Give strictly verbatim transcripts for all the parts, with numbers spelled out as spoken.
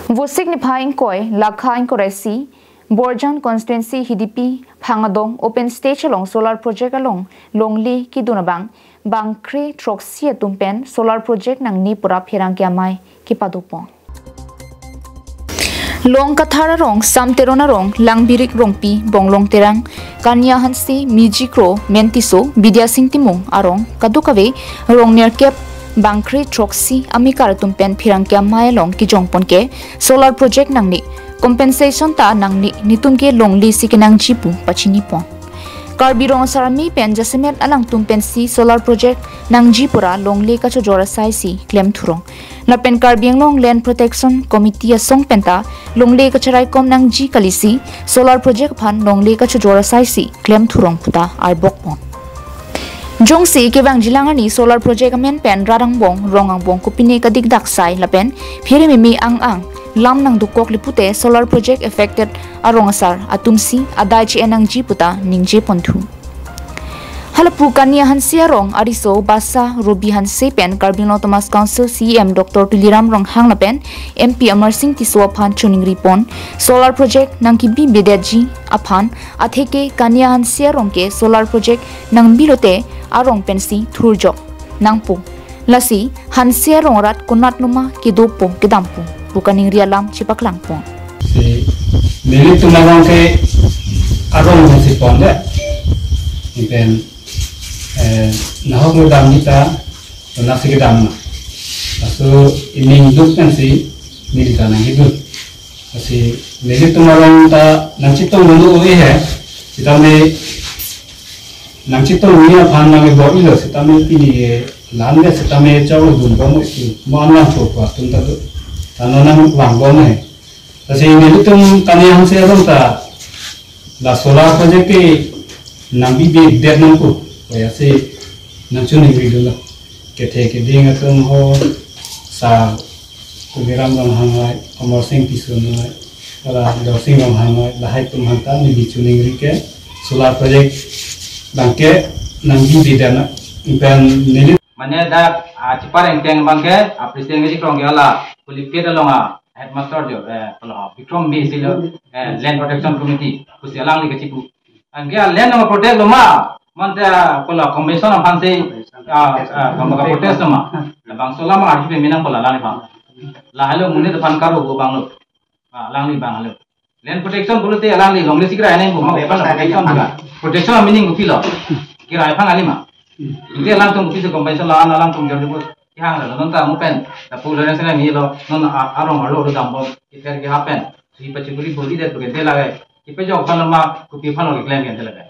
Vosik niphai ingkoi, lakha ingkoi ra isi, Borjan constituency Hidipi Phangadong open stage along solar project along longle kedun abang, bangkre throksi atum pen solar project nangne pura pherangke amei kepadopon. Long Kathar arong, Sam Teron arong, Langbirik Rongpi, Bonglong Terang, Kania Hanse, Miji Kro, Men Tisso, Bidya Sing Timung arong, kadokave rong nerkep bangkre throksi amekar atum pen pherangke amei along kejongpon ke solar project nangne, compensation ta nangne, netum ke longle si kenangji pu pachinipon. Karbi Rong Asar Amei pen jasemet alangtum pensi solar project nangji pura longle kachojor asai si klem thurong. Lapen Karbi Anglong Land Protection Committee asong penta longle kacharaikom nangji kali si solar project aphan longle kachojor asai si klem thurong puta arbokpon. Jongsi kevangjilang arni solar project amen pen rat angbong, rong angbong kopine kadik dak sai lapen phere meme ang-ang lam nangdukok le pute solar project affected arong asar atum si adai che-en nangji puta ningjeponthu. Halapu Kania Hanse arong ariso Basa Robi Hanse pen Karbi Anglong Autonomous Council C E M Doctor Tuliram Ronghang lapen M P Amarsing Tisso aphan choningripon, solar project nangkebi bedetji aphan, atheke Kania Hanse arong ke solar project nangbi lote arong pensi thurjok nangpo. Lasi Hanse arong arat konat noma kedopo kedampo pu kaningri alam chepaklangpon. Si nelitum arong ke arong pensi pon de. Ipen, eh, nahok lo dam nita, to nasi kedam na. Laso ining duk pensi neli ta nangkedun. Lasi nelitum arong ta nangchetong dulu ove he. Sitame nangchetong ni aphan nang bor-ilo, sitame pini ke lan ke sitame chau dunbom isi. Mo an lang cho pa tum ta do. Tano nangvangbom he. Lasi nelitum Kania Hanse arong ta la solar project ke nangbi bedet nangpo. Kaya si nangchoningri dunlo. Kethe keding atum ho, sa Tuliram Ronghang hai, Amarsing Tisso hai, hala Dorsing Ronghang hai, lahai atum aphan ta neli choningri ke solar project abang ke nangbi bedet na, pen neli. Mane dak, ah, cheparengteng abang ke, ah, President Miji Krong ke hala, Kulipet along, ah, headmaster jo, eh, hala, Bikram Bey si lo, eh, Land Protection Committee, pusi alangli kechipu. Anke land nang protect lo ma, mante, ah, hala, compensation aphan si, ah, ah, kama ka protest lo ma. Bangso alam arju pame nang hala alangli aphan. Lahelo monit aphan karo ko abang lo. Ah, alangli abang lo. Land protection pulote alangli longle si krai nang ko, ma, protection pula. Protection meaning kopilo? Krai aphan kali ma. Anke alangtum kopisi compensation la-an, alangtum jor jor kehang lo, non ta mo pen, ta pu lo nang sana mi lo, non a-, arong arlo lo dambom, kiper ke happen. Si pachikuri boli det pu ke de lage. Kipejok aphan ma, kopi aphan lo keklem ke de lage.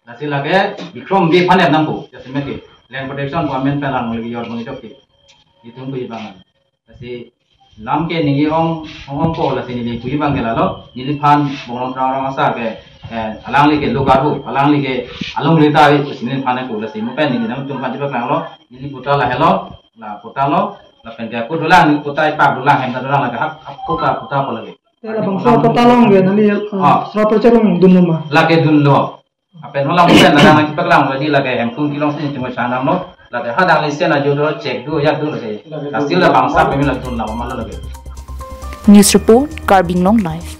Lasi lake Bikram Bey aphan nangpo, jasemet ke Land Protection Department pen lang lagi yor bang jok ke. Itum pu abang. Lasi lam ke neli ong, ong ong po, lasi neli pu abang ke lalo, neliphan Bonglong Terang arong asar ke, eh, alangli ke lo karhu, alangli ke along lita ave, lasi neliphan nangpo, lasi mo pen neli nangtum aphan chepaklanglo, neli patta lahelo, la patta lo, lapen ke ako dolang, neli patta ipak dolang, hem ta dolang, lake hak, hak patta, patta apa lagi? Ya, la bangso patta along ke, neli, eh, ah, solar project along dunlo ma? Lake dunlo. Lapen hala mo pen la nangchepaklang lo, neli lake Hemkung kelong si chingvai sandam lo. Lake hadak neli sen ajo do check do ya do lake. Hasil la bangso pame la dun la ma lo lake. News report, Karbi Anglong Live.